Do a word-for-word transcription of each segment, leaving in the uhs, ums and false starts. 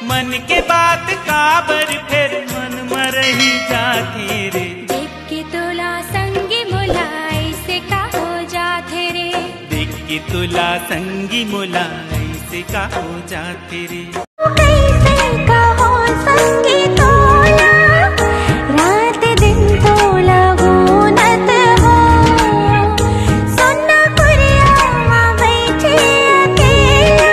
मन के बात काबर फेर मन म रही जाथे रे। देख के तोला संगी मोला ऐसे का हो जाथे रे। देख के तोला संगी मोला ऐसे का हो जाथे रे। कैसे का हो संगी तोला, रात दिन तोला गुनत हो। सोना कुरिया मा बैठे अकेला,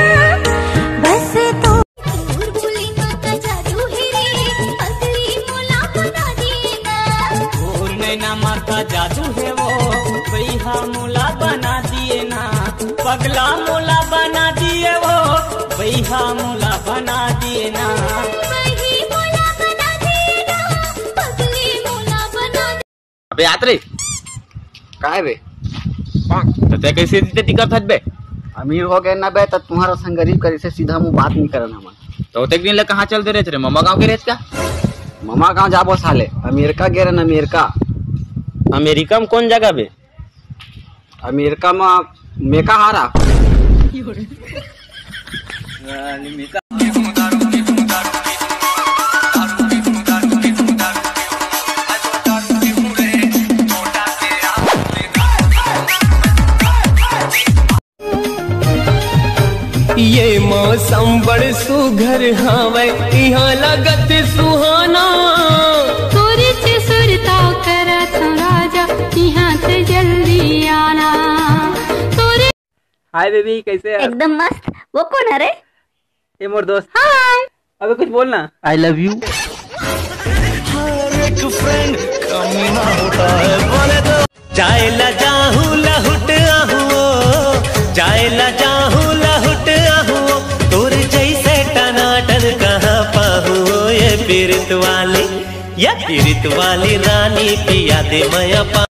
बस तू तोर बोली माँ का जादू हे रे, पगली मोला बना देना। तोर नैना माँ का जादू हे वो, बइहा मोला बना दिए ना। पगला मोला बना दिए वो, बइहा मोला बना दिए ना। बही मोला बना देना, पगली मोला बना अबे आत रे। काय बे? तो तै कैसे इज्जत करत हस बे? अमीर हो गए ना बे, त तुम्हारा संग गरीब करे से सीधा मुंह बात नहीं करन हमन। तो ओतेक दिन ले कहाँ चल दे रहे थे रे? ममा गाँव के रहे का? ममा गाँव जाबो साले, अमेरिका गे रहन, अमेरिका। अमेरिका में कौन जगह बे? अमेरिका में मेका हारा। ये मौसम बड़ सुघर हावय, इहाँ लगत सुहाना। तोरे से सुरताव करत हूँ राजा, इहाँ से जल्दी आना। तोरे हाय बेबी, कैसे है? एकदम मस्त। वो कौन है रे? ये मोर दोस्त। हाय। अबे कुछ बोल ना। I love you। हर एक फ्रेंड कमीना होता है, बोले तो। जाए ला जाहूं लहुट आहूं ओ, जाए ला जाहूं लहुट आहूं ओ, तोर जैसे टनाटन कहाँ पाहूं ओ, ये पीरित वाली, ये पीरित वाली रानी पिया दे मया पा।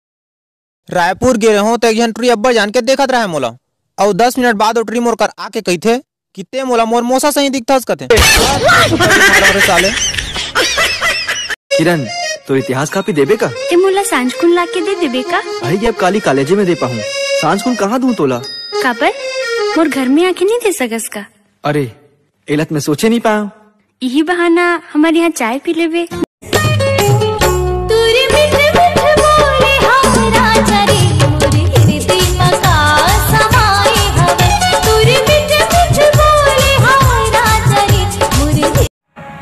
रायपुर गे रहूं त एक झन टुरी अब्बड़ जान के देखत रहय मोला, अउ दस मिनट बाद ओ टुरी मोर कर आके कहिथे कि ते मोला मोर मोसा सही दिखथस कथे। साले। किरण, तोर इतिहास कापी देबे का? ते मोला सांझ कुन ला के दे देबे का? भाई, ये अब काली कॉलेजे में दे पाहूं। सांझ कुन कहाँ दूं तोला? काबर? मोर घर में आके नहीं दे सकस का? अरे, एला त मैं सोचे नहीं पाया। इही बहाना हमर यहाँ चाय पी लेबे। तोरे मीठ मीठ बोले हमारा चरे, तोरे हृदय में का समाए हवे। तोरे मीठ मीठ बोले हमारा चरे, तोरे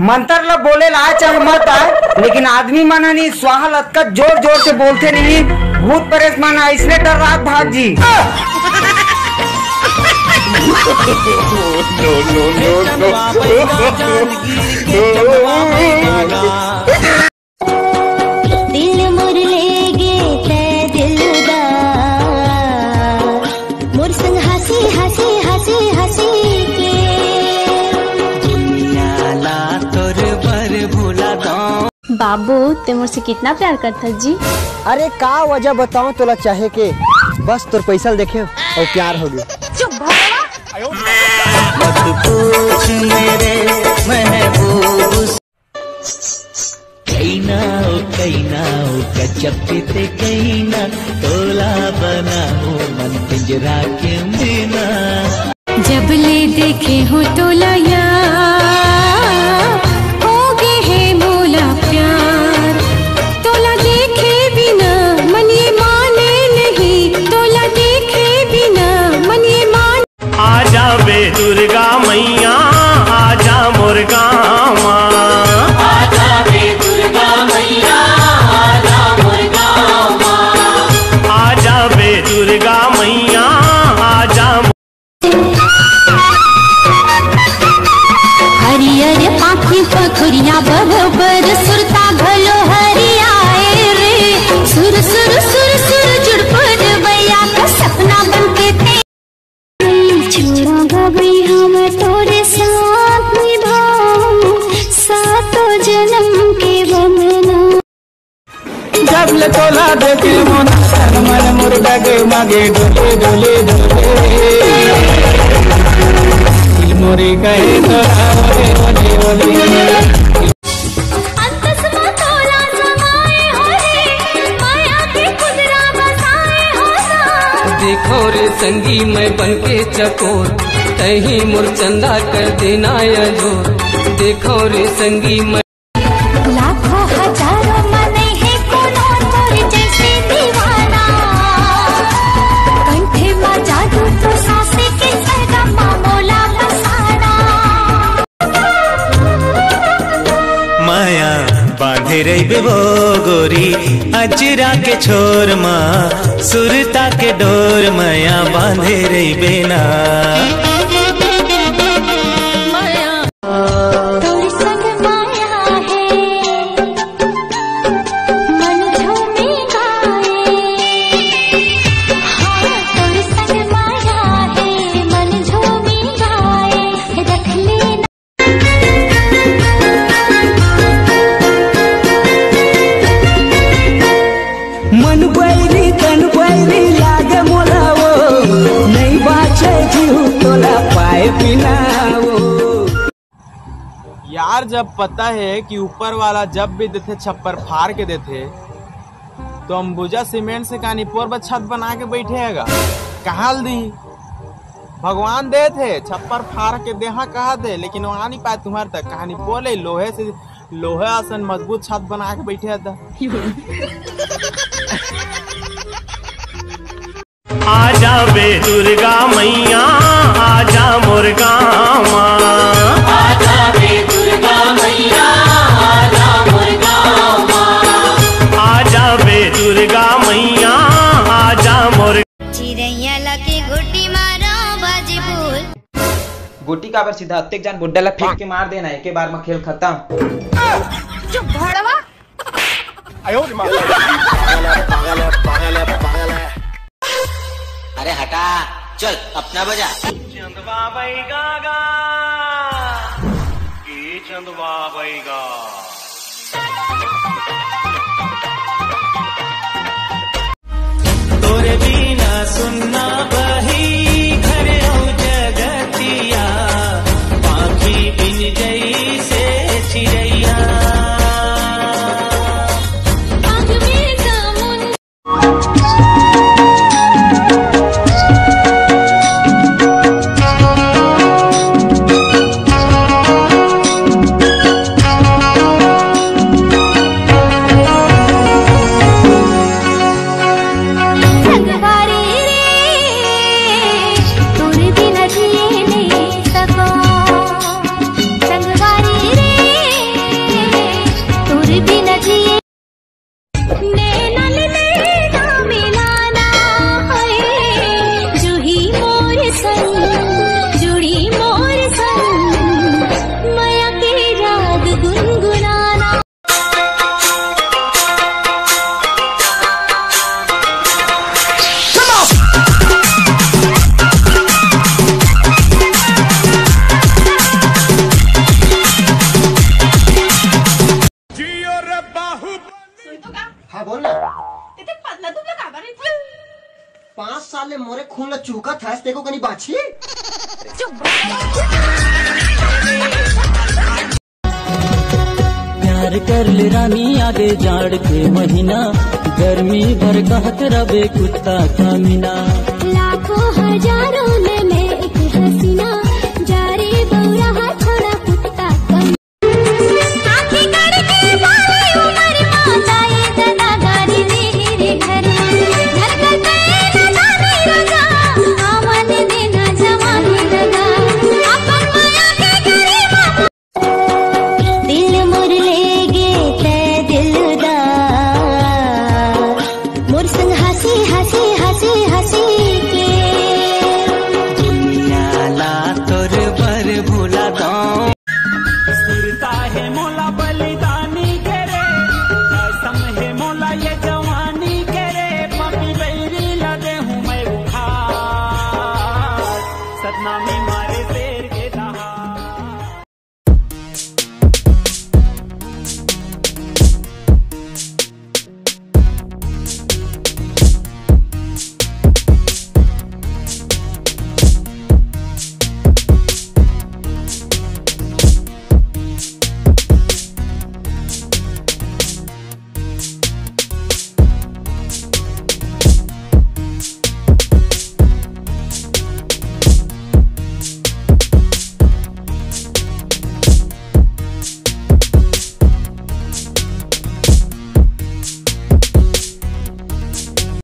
मंतर ला बोले ला आय चाहे मत आय, लेकिन आदमी मन ह नी स्वाहा लतका जोर जोर से बोलथे नहीं, भूत परेत मन ह इसने डर्रात भाग जी। दिल मोर ले गे तै दिलदार, मोर संग हंसी, हंसी, हंसी, हंसी के। दुनिया ला तोर बर भुला दो। बाबू, ते मोर से कितना प्यार करथस जी? अरे, का वजह बताऊं तोला चाहे के, बस तोर पैसा ल देखे अउ प्यार हो गए। चुप भगवा। मत पूछ मेरे महबूब। कईना ओ कईना ओ गजब के ते कईना, तोला बनाहूं मन पिंजरा के मैना। जब ले देखे हो तोला यार, हो गे हे मोला प्यार। तोला देखे बिना मन ये माने नहीं, तोला देखे बिना मन ये माने आजा बे दुर्गा मैया, आजा मोर गाँव मा। आजा बे दुर्गा मैया, आजा मोर गाँव मा। आजा बे दुर्गा मैया, आजा। हरियर पाखी पखुरिया बरोबर सुरता घलो हरियाए रे। सुर सुर सुर सुर जुड़पुर बैया का सपना बनके ते छोड़ा भाभी, हम तोरे साथ निभाऊं सातों जन्म के बंधना। जब ले तोला देखे मोना, तन मन मोर डगे मगे डोले, डोले, डोले। दिल मोरे कहे तोला, ओले, ओले, ओले। अंतस मा तोला समाए हो रे, माया के कुदरा बसाए हो ना। देखो रे संगी, मैं बन के चकोर, तहीं मोर चंदा कर देना अजोर। देखो रे संगी, मैं लाखों हजारों मनई हे कोनो तोर जैसे दीवाना। कंठे मा जादू तो सांसे के सरगम मा मोला बसाना। माया बांधे रहिबे वो गोरी, अजरा के छोर मा सुरता के डोर, माया बांधे रहिबे ना। तोर संग माया हे, मन झूमे गाए। हाँ, तोर संग माया हे, मन झूमे गाए। रख ले मन बैरी तन बैरी लागे मोला वो, नहीं बाचे जीव तोला पाए बिना वो। यार, जब पता हे कि ऊपर वाला जब भी देथे छप्पर फार के देथे, तो अंबुजा सीमेंट से कानी पोर बर छत बना के बैठे हे गा। कहाँ ल दी? भगवान देथे छप्पर फार के देहा कहा दे, लेकिन वो आ नहीं पाए तुम्हारे तक। कहानी बोले लोहे से, लोहे असन मजबूत छत बना के बैठे हे गा। आजा बे दुर्गा मैया, आजा मोर गाँव मा। आजा बे दुर्गा मैया, आजा मोर गाँव मा। आजा बे दुर्गा मैया, आजा मोर। चिरैया ला के गोटी मारो बाजी बोल। गोटी काबर सीधा अतेक जान बुड्ढा ला फेंक के मार देना, एके बार मा खेल खत्म। चुप भड़वा। अरे हटा, चल अपना बजा। चंदवा बैगा गा, ए चंदवा बैगा। तोरे बिना सुन्ना बही घर अउ जगतिया, पाखी बिन जइसे चिरैया। संगवारी रे, तोर बिना जिए नहीं सको। संगवारी रे, तोर बिना जिए। नैना ले नैना मिलाना है, जुही मोर संग, जुड़ी मोर संग, मया के राग गुनगुनाना। जियो रे बाहुबली। सुन तो का? हाँ, बोल ना। तेते पतला दुबला काबर रहिथे? पाँच साल ले मोरे खून ला चूहकत हस, तेको कनी बाछी? चुप। प्यार कर ले रानी, आगे जाड़ के महीना, गर्मी भर कहत रबे कुत्ता कमीना।